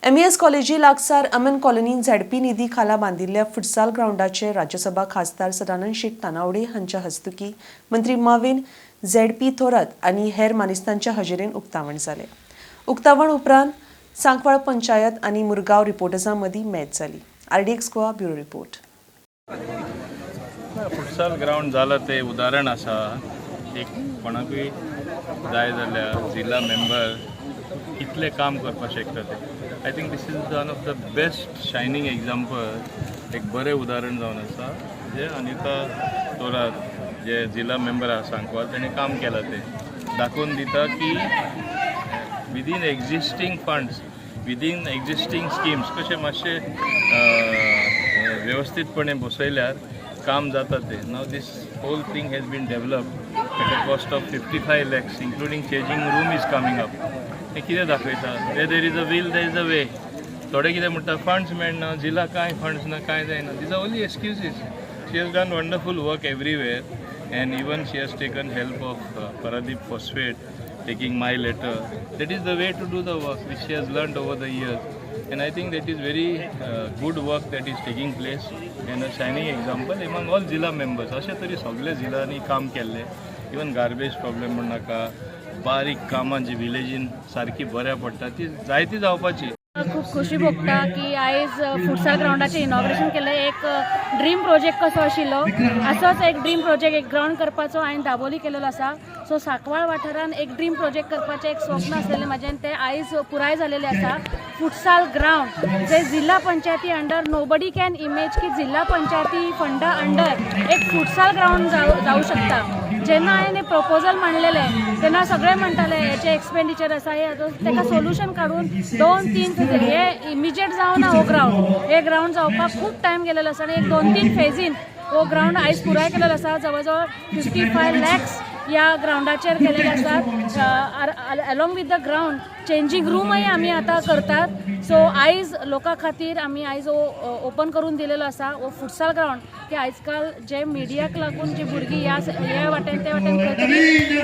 MES कॉलेजी लागसार अमन कॉलनीन ZP निधी खाला बांदिल्ल्या फुटसाल ग्रावंडाचे राज्यसभा खासदार सदानंद शेट तानावडे हांच्या हस्तुकी मंत्री माविन झेडपी थोरात आनी हेर मानेस्तांच्या हजेरेन उक्तावण जालें. उक्तावण उपरांत सांकवाळ पंचायत आनी मुरगांव रिपोर्टर्सां मदीं मॅच जाली. RDX Goa bureau report. Futsal ground जाला ते उदाहरण आसा. एक कोणाकूय जाय जाल्यार जिल्हा मेंबर कितलें काम करपाक शकता ते. I think this is one of the best shining example. एक बरें उदाहरण जावन आसा जे अनिता थोरात जे जिल्हा मेंबर आसा सांकवाळ, तेणें काम केलां तें दाखोवन दिता की within existing funds, within existing schemes कशें मातशें वेवस्थीतपणे बसयल्यार काम जाता तें. Now this whole thing has been developed at a cost of 55 lakhs, including changing room is coming up. हें कितें दाखयता? Where there is a will, there is a way. थोडे कितें म्हणटा, फंड्स मेळना, जिला कांय फंड्स ना, कांय जायना. These are only excuses. She has done wonderful work everywhere, and even she has taken help of Paradeep Phosphate, taking my letter. That is the way to do the work, which she has learned over the years. And I think that is very good work that is taking place and a shining example among all जिला members. अशें तरी सगळे जिलांनी काम केल्लें. Even garbage problem म्हणनाका, बारीक कामां जी विलेजीन सारकी बऱ्या पडटा ती जायती जावपाची. खूब खोशी भोगता की आयज फुटसाल ग्रावंडाचें इनॉग्रेशन केलें. एक ड्रीम प्रोजेक्ट कसो आशिल्लो, असोच एक ड्रीम प्रोजेक्ट, एक ग्रावंड करपाचो हांवें दाबोली केलेलो आसा. सो सांकवाळ वाठारान एक ड्रीम प्रोजेक्ट करपाचें एक स्वप्न आसलेलें म्हाजें आनी तें आयज पुराय जालेलें आसा. फुटसाल ग्रावंड जे जिल्हा पंचायती अंडर, नोबडी can imagine की जिल्हा पंचायती फंडा अंडर एक फुटसाल ग्रावंड जावं शकता. जेन्ना हांवें प्रपोजल मांडलेलें तेन्ना सगळे म्हणटाले हेचे एक्सपेंडिचर आसा, हे आसा. तेका सोल्युशन काडून दोन तीन फेजीन, हे इमिजिएट जावना हो ग्रावंड. हे ग्रावंड जावपाक खूब टायम गेलेलो आसा आनी एक दोन तीन फेजीन हो ग्रावंड आयज पुराय केलेलो आसा. जवळ जवळ 55 लॅक्स ह्या ग्रावंडाचेर केलेले आसात. Along with the ground, changing रूमय आमी आतां करतात. सो आयज लोकां खातीर आमी आयज हो ओपन करून दिलेलो आसा हो फुटसाल ग्रावंड, की आयज काल जे मिडियाक लागून जी भुरगीं ह्या ह्या वाटेन ते वाटेन खंय तरी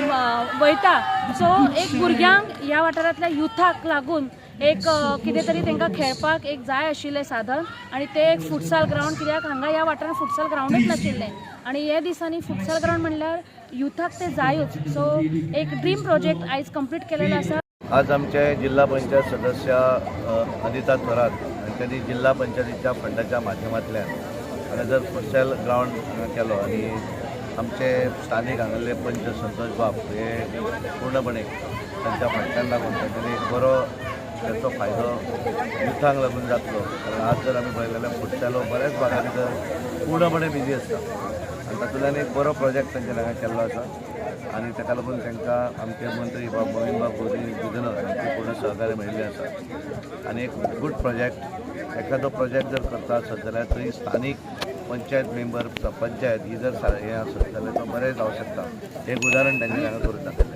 वयता, सो एक भुरग्यांक, ह्या वाठारांतल्या युथाक लागून एक कितें तरी तांकां खेळपाक एक जाय आशिल्लें साधन आनी तें एक फुटसाल ग्रावंड. कित्याक हांगा ह्या वाठारांत फुटसाल ग्रावंडूच नाशिल्लें आनी हे दिसांनी फुटसाल ग्रावंड म्हणल्यार युथाक तें जायूच. सो एक ड्रीम प्रोजेक्ट आयज कंप्लीट केलेलो आसा. आज आमचे जिल्हा पंचायत सदस्य अनिता थोरात हांच्यांनी जिल्हा पंचायतीच्या फंडाच्या माध्यमांतल्यान हांगा जर फुटसाल ग्रावंड हांगा केलो आनी आमचे स्थानीक हांगासरले पंच संतोष बाब हे पूर्णपणे तांच्या फाटल्यान लागून तांच्यांनी एक बरो ताचो फायदो युथांक लागून जातलो. कारण आज जर आमी पळयलें जाल्यार फुटसाल हो बऱ्याच भागा भितर पूर्णपणे बिजी आसता आनी तातूंतल्यान एक बरो प्रोजेक्ट तांच्यानी हांगा केल्लो आसा आनी ताका लागून तांकां आमचे मंत्री बाब मोहीम बाब गुदिन्हो हांचे पूर्ण सहकार्य मेळिल्लें आसा. आनी एक गूड प्रोजेक्ट, एखादो प्रोजेक्ट जर करता आसत जाल्यार थंय स्थानीक पंचायत मेंबर, पंचायत ही जर हें आसत जाल्यार तो बरें जावं शकता, एक उदाहरण तांणी हांगा करून दाखयलें.